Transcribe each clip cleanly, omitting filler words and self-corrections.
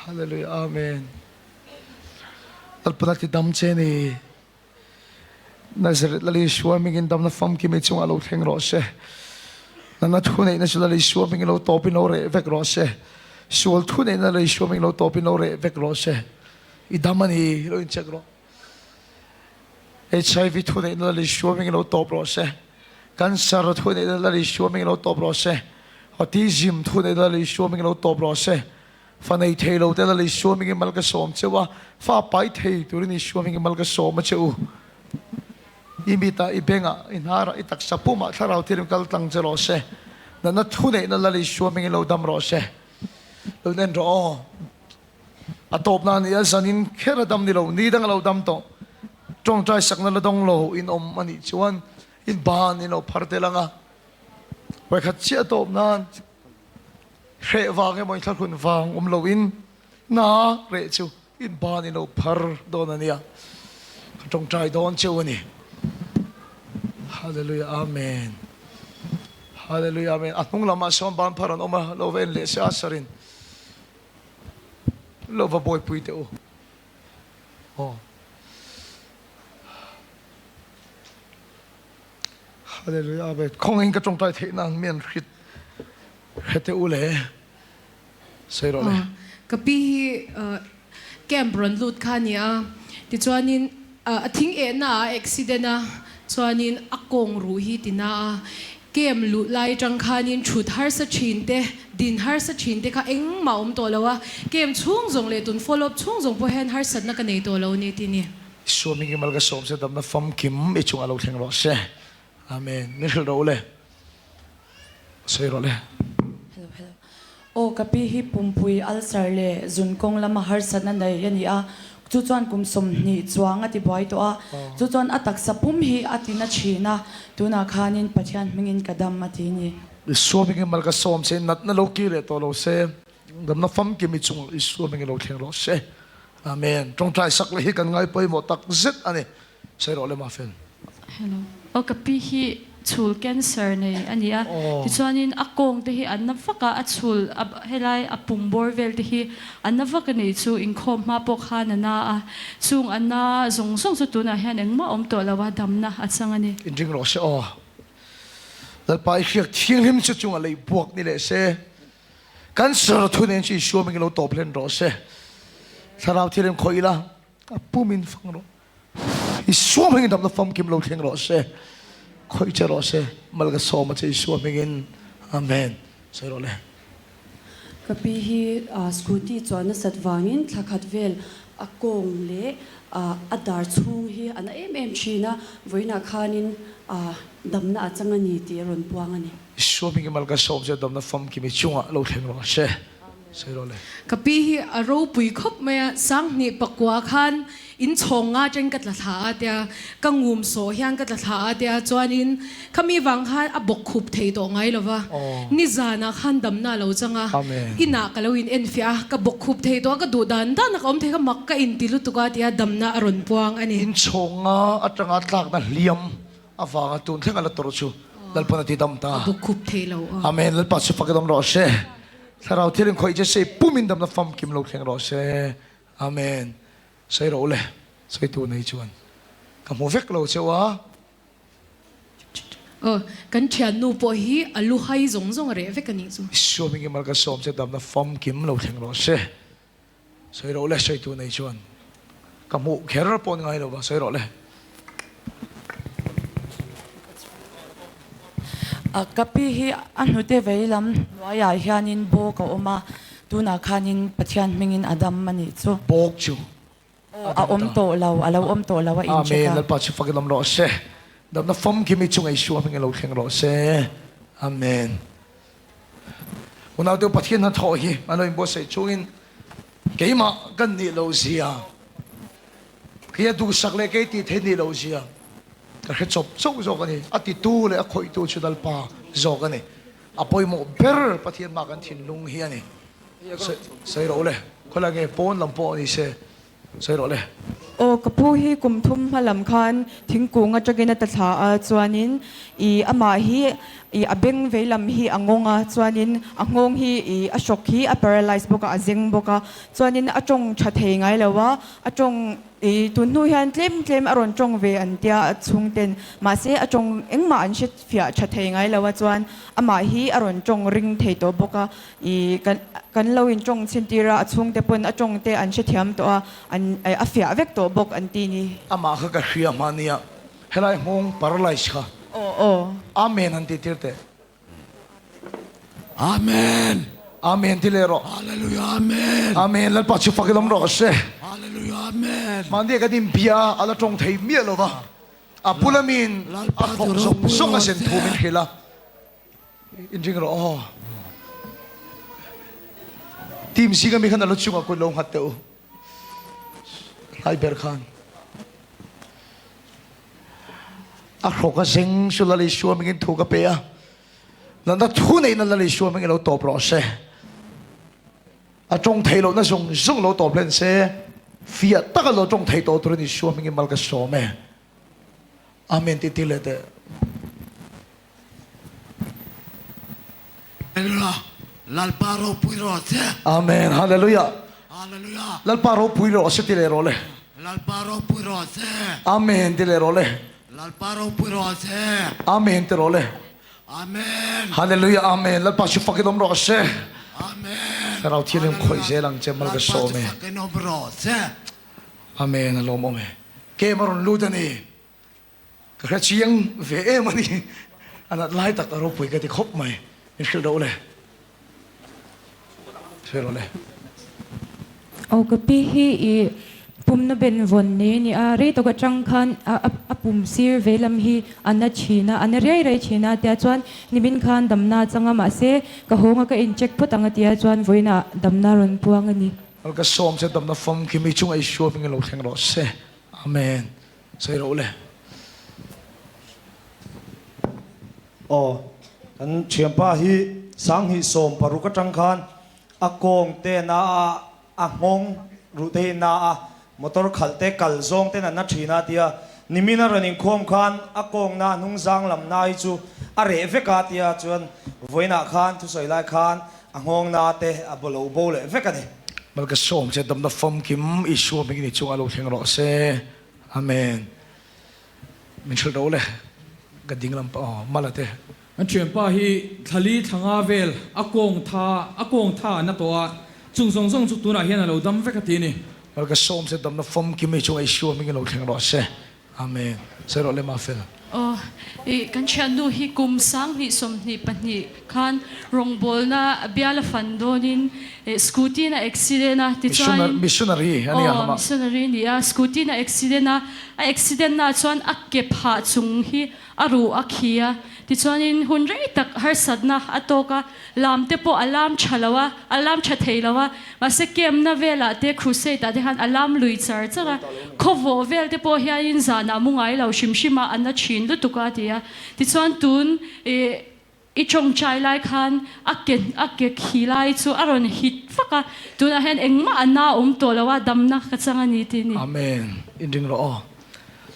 Hallelujah Amen. Lalpan a ti dam che ni. Nazareth Lal Isua hmingin damna famkim i chungah lo thleng rawh se. Nana thu neihna chu Lal Isua hmingin lo tawpin lo reh vek rawh se. Sual thu neihna Lal Isua hmingin lo tawpin lo reh vek rawh se. I dam a ni, lo incheck rawh. HIV thu neihna Lal Isua hmingin lo tawp rawh se. Cancer thu neihna Lal Isua hmingin lo tawp rawh se. Autism thu neihna Lal Isua hmingin lo tawp rawh se. Fa nei thei lo te Lal Isua hmingin mal ka sawm cheu a, fa pai thei turin Isua hmingin mal ka sawm a che u. I mitah, i bengah, i hnarah, i taksa pumah thlarau thirim kal tlang che rawh se. Natna thu neihna Lal Isua hmingin lo dam rawh se. Lo nen rawh aw. A tawpna a ni a, zanin kher a dam ni lo, ni dang a lo dam tawh. Tawngtai sakna la dawng lo in awm a nih chuan in ban in lo phar tel ang a. Vawikhat chiah tawp nan hreh vang emaw inthlahrun vang awm loin na reh chu in ban in lo phar dawn a nia. Ka tawngtai dawn cheu a ni. Hallelujah Amen. Hallelujah Amen. A hnung lamah sawn ban phar an awm a, lo va en leh se a sarin lo va buaipui teh u. Aw. Hallelujah Amen. Khawngin ka tawngtai theih nan mi an hrit hre teh u le. Sawi rawh le. Ka pi hi camp rawn lut kha a ni a, tichuanin a thing ehna ah a accident a, chuanin a kawng ruh hi ti na a, camp luh lai atang khanin thut harsa thin te, din harsa thin te kha engmah a awm tawh lo a, camp chhung zawng leh tun follow up chhung zawng pawh hian harsatna ka nei tawh lo a ni tih a ni. Isua mingim al ka sawm che damna famkim i chungah lo thleng rawh se. Amen. Min hrilh rawh u le. Sawi rawh le. Hello hello. Aw ka pi hi pumpui ulcer leh zun kawng lama harsatna nei a ni a, chu chuan kum 20 chuang a ti buai tawh a, chu chuan a taksa pum hi a ti na thin a, tunah khanin Pathian hmingin ka dam a ti ni. Isua hmingin mal ka sawm che, natna lo kir leh tawh lo se, damna famkim i chungah Isua hmingin lo thleng rawh se. Amen. Tawngtai sak leh hi kan ngai pawimawh tak zet a ni. Sawi rawh le Mafel. Hello. Aw ka pi hi chhul cancer nei a ni a, tichuanin a kawng te hi an na vak a, a chhul a helai a pum bawr vel te hi a na vak a ni chu inkhawm hma pawh khan a na a, chung a na zawng zawng chu tunah hian engmah awm tawh lo a, damna a chang a ni. Inring rawh se aw. Lalpa i hriak thianghlim chu chunga lei buak ni leh se. Cancer thu nen chu Isua hmingin lo tawp hlen rawh se. Thlarau thianghlim khawih ila a pumin fang rawh. Isua hmingin damna famkim lo thleng rawh se. Khawih che rawh se. Mal ka sawm a che Isua hmingin. Amen. Sawi rawh le. Ka pi hi scooty chuan nasat vangin thla khat vel a kawng leh a dar chhung hi a na em em thin a, vawiinah khanin damna a chang a ni tih a rawn puang a ni. Isua hmingin mal ka sawm che damna famkim i chungah lo thleng rawh se. Sawi rawh le. Ka pi hi a ropui khawp mai a, 2009 khan in chhawng nga atangin ka tla thla a tia, ka ngum sawh hian ka tla thla a tia, chuanin khami vang khan a bawk khup thei tawh ngai lo va, nizanah khan damna a lo chang a, inah ka lo in enfiah a, ka bawk khup thei tawh a, ka duh dan dan a ka awm thei kha mak ka inti lutuk a tia damna a rawn puang a ni. In chhawng nga atanga tlakna hliam Avanga tun thleng a la tawrh chu Lalpan a ti dam ta. A bawkkhup thei lo a. Amen Lalpa chu fak i dam rawh se. Thlarau thil in khawih che se pumin damna famkim lo thleng rawh se. Amen. Sawi rawh u le. Sawi tu nei chuan ka hmu vek lo cheu a. Aw, kan thiannu pawh hi a lu hai zawng zawng a reh vek a nih chu. Isua hmingin mal ka sawm che damna famkim lo thleng rawh se. Sawi rawh le, sawi tu nei chuan ka hmuh kher pawh ni ngai lo va, sawi rawh le. Ka pi hi a hnute vei lam hnuaiah hianin bawk a awm a, tunah khanin Pathian hmingin a dam a nih chu. Bawk chu a dam ta. A awm tawh lo, a lo awm tawh lo a incheck a. Amen, Lalpa chu fakin awm rawh se. Damna famkim hi chunga Isua hmingin lo thleng rawh se. Amen. Unaute Pathian hnathawh hi an lo inbuatsaih chungin keimah kan nih loh zia, kei a duhsak leh kei tih theih nih loh zia ka hre chawp chauh zawk a ni. A titu leh a khawihtu chu Lalpa zawk a ni. A pawimawh ber Pathian mah kan thinlung hi a ni. Sawi rawh u le, khawilai nge pawn lam pawh ni se sawi rawh le. Aw ka pu hi kum thum hma lam khan thingkung atangin a ta thla a chuanin ih amah hi ih a beng vei lam hi a ngawng a chuanin a nghawng hi ih a hrawk hi a paralyze bawk a a zeng bawk a chuanin a tawng tha thei ngai lo a a tawng ih tun hnu hian tlem tlem a rawn tawng ve an tia a chhungten mahse a tawng engmah an hre fiah tha thei ngai lo a chuan amah hi a rawn tawng ring thei tawh bawk a. I kan kan lo in tawng chhin tir a, a chhungte pawn a tawng te an hrethiam tawh a, an a fiah vek tawh bawk an ti ni. Amah kha ka hria hma nia, helai nghawng paralyze kha. Aw aw. Amen han ti tir teh. Amen. Amen ti leh rawh. Hallelujah Amen. Amen Lalpa chu fak ilawm rawh se. Hallelujah Amen. Mahni kan inbia a, a la tawng thei miah lo va, a bula miin a thawk zawng zawng a sen thu min hrilh a. Inring rawh aw. Team zinga mi khan a lu chungah kut lo nghat teh u. Hlai ber khan. A hrawk a zeng chu Lal Isua mingin thu ka pe a. Natna thu neihna Lal Isua mingin lo tawp rawh se. A tawng theih lohna zawng zawng lo tawp hlen se. Fiah taka lo tawng thei tawh turin Isua mingin mal ka sawm e. Amen tih tir leh teh. Hallelujah Lalpa ropui rawh se. Amen Hallelujah. Hallelujah. Lalpa ropui rawh se ti leh rawh le. Lalpa ropui rawh se. Amen ti leh rawh le. Lalpa ropui rawh se. Amen ti rawh le. Amen. Hallelujah Amen Lalpa chu fakin awm rawh se. Amen. Thlarau Thianghlim khawih zel ang che mal ka sawm e. Lalpa chu fakin awm rawh se. Amen a lawm awm e. Kem a rawn lut a ni. Ka hre chiang ve em a ni. A nat lai tak a ropui ka ti khawp mai. Min hrilh rawh le. Hrilh rawh le. Aw ka pi hi i pumna ben vawn nei a ni a, rei tawk atang khan a pum sir vei lam hi a na thin a, a na riai riai thin a tia chuan nimin khan damna a chang a mahse ka hawnga ka in check phawt ang a tia chuan vawiinah damna rawn puang a ni. Ka sawm che damna famkim i chunga i hruam in lo thleng rawh se. Amen. Sawi rawh le. Aw, kan thianpa hi 2016 atang khan a kawng te na a, a nghawng ruh te hi na a, motor khalh te kal zawng ten an na thin a tia, nimin a rawn inkhawm khan a kawng na hnung zang lam na hi chu a reh vek a tia, chuan vawiinah khan thusawi lai khan a nghawng na te a bo lo bo leh vek a ni. Mal ka sawm che damna famkim Isua hmingin i chungah lo thleng rawh se. Amen. Min hrilh ro le. Ka ding lam pah aw Mala te. An thianpa hi thlali thlanga vel a kawng tha a kawng tha an na tawh a, chung zawng zawng chu tunah hian a lo dam vek a ti a ni. Mal ka sawm che damna famkim i chungah Isua hmingin lo thleng rawh se. Amen. Sawi rawh le Mafel. Aw, i kan thiannu hi kum 2022 khan rawngbawlna bial a fan dawnin scooty in a accident a, tichuanin Missionary a nia aw missionary a ni a, scooty in a accident a, a accident na chuan a ke phah chung hi a ruh a khi a, tichuanin hun rei tak harsatna a tawk a, lam te pawh a lam tha lo a, a lam tha thei lo a, mahse camp-na velah te crusade-ah te khan a lam lui char char a, khawvawh vel te pawh hianin zanah mu ngai lo hrim hrim a, a na thin lutuk a ti a, tichuan tun ih i tawngtai lai khan a ke a ke khi lai chu a rawn hit vak a, tunah hian engmah a na awm tawh lo a, damna ka chang a ni tih a ni. Amen. Inring rawh aw.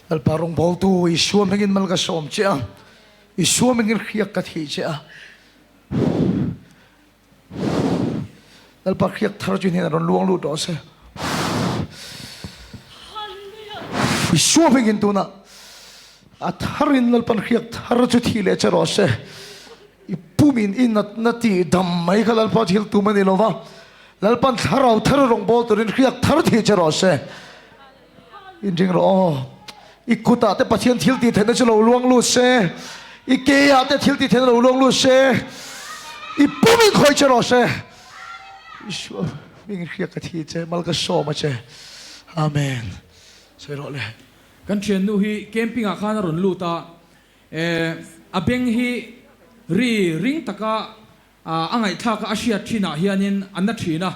Lalpa rawngbawltu Isua hmingin mal ka sawm che a, Isua hmingin hriak ka thih che a. Lalpa hriak thar chu hnenah rawn luang lut rawh se. Isua hmingin tunah a tharin Lalpan hriak thar chu thih leh che rawh se. I pumin i natna tih dam mai kha Lalpa thil tum a ni lo va, Lalpan thlarau thar rawngbâwl turin hriak thar thih che rawh se. Inring rawh aw. I kutah te Pathian thil tih theihna chu lo luang lut se. I keah te thil tih theihna lo luang lut se. I pumin khawih che rawh se. Isua hming hriak ka thi che, mal ka sawm a che. Amen. Sawi rawh le. Kan thiannu hi camping ah khan a rawn lut a, a beng hi ri ring taka A ngaihthlak a a hriat thinah hianin a na thin a,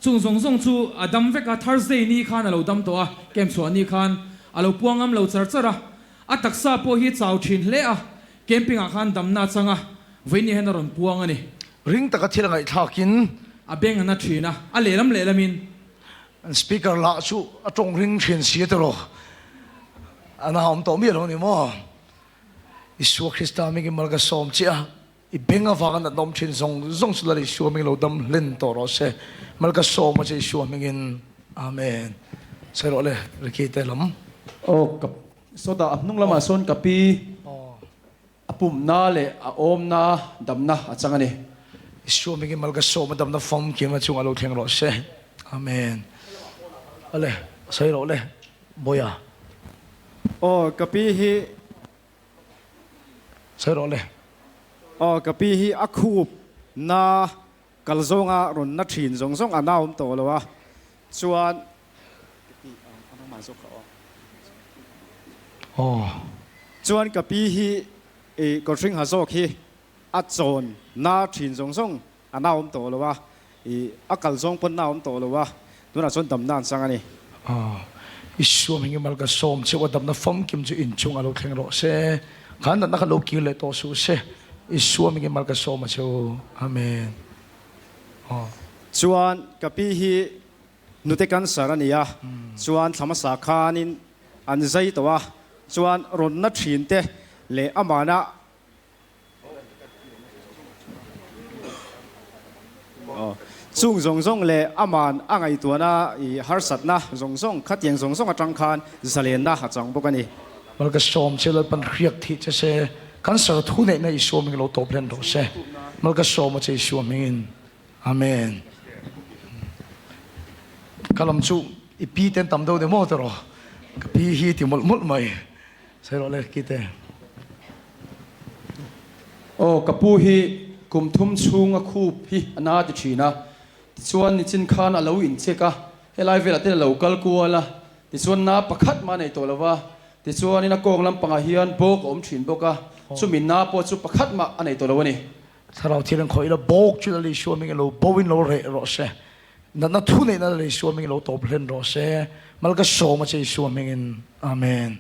chung zawng zawng chu a dam vek a, Thursday ni khan a lo dam tawh a, camp chhuah ni khan a lo puang ngam lo char char a, a taksa pawh hi chau thin hle a, camping ah khan damna a chang a, vawiin ni hian a rawn puang a ni. Ring taka thil a ngaihthlakin. A beng a na thin a, a lehlam lehlamin. An speaker lah chu a tawng ring thin si a tiraw. A na awm tawh miah lo a ni maw? Isua Krista hmingin mal ka sawm che a, i beng avanga natna awm thin zawng zawng chu Lal Isua hmingin lo dam hlen tawh rawh se. Mal ka sawm a che Isua hmingin. Amen. Sawi rawh le, Ricky te lam. Aw ka sawtah a hnung lamah sawn ka pi. A pumna leh a awmna damna a chang a ni. Isua mingin mal ka sawm a damna famkim a chungah lo thleng rawh se. Amen. Ale, sawi rawh le, Bawiha. Aw, ka pi hi. Sawi rawh le. Aw, ka pi hi a khup na kal zawnga rawn na thin zawng zawng a naum tawh lo a, chuan Chuan ka pi hi i kawrhring ha zawk hi a chawn na thin zawng zawng a na awm tawh lo a, i a kal zawng pawn na awm tawh lo a, tunah chuan damna an chang a ni. Isua hming mal ka sawm cheu a damna famkim chu inchung a lo thleng rawh se, khan natna kha lo kir leh tawh suh se, Isua hming mal ka sawm a cheu. Amen. Chuan ka pi hi Nute cancer a ni a, chuan thla hmasa khanin an zai tawh a, chuan rawnna thin te leh amana chung zawng zawng leh aman a ngaihtuahna i harsatna zawng zawng khatiang zawng zawng atang khan zalenna a chang bawk a ni. Mal ka sawm che Lalpan hriak thih che se, cancer thu neihna Isua hming lo tawp hlen rawh se. Mal ka sawm a che Isua hmingin. Amen. Ka lam chu i pi ten tam deuh ni maw tiraw? Ka pi hi ti mawlh mawlh mai. Sawi rawh le Kite. Aw ka pu hi kum thum chhung a khup hi a na ti thin a, tichuan nichin khan a lo in check a, helai velah ten a lo kal kual a, tichuan na pakhat mah a nei tawh lo va, tichuanin a kawng lampangah hian bawk a awm thin bawk a, chumi na pawh chu pakhat mah a nei tawh lo a ni. Thlarau thil an khawih ila bawk chu Lal Isua hmingin lo bo in lo reh rawh se. Natna thu neihna Lal Isua hmingin lo tawp hlen rawh se. Mal ka sawm a che Isua hmingin. Amen.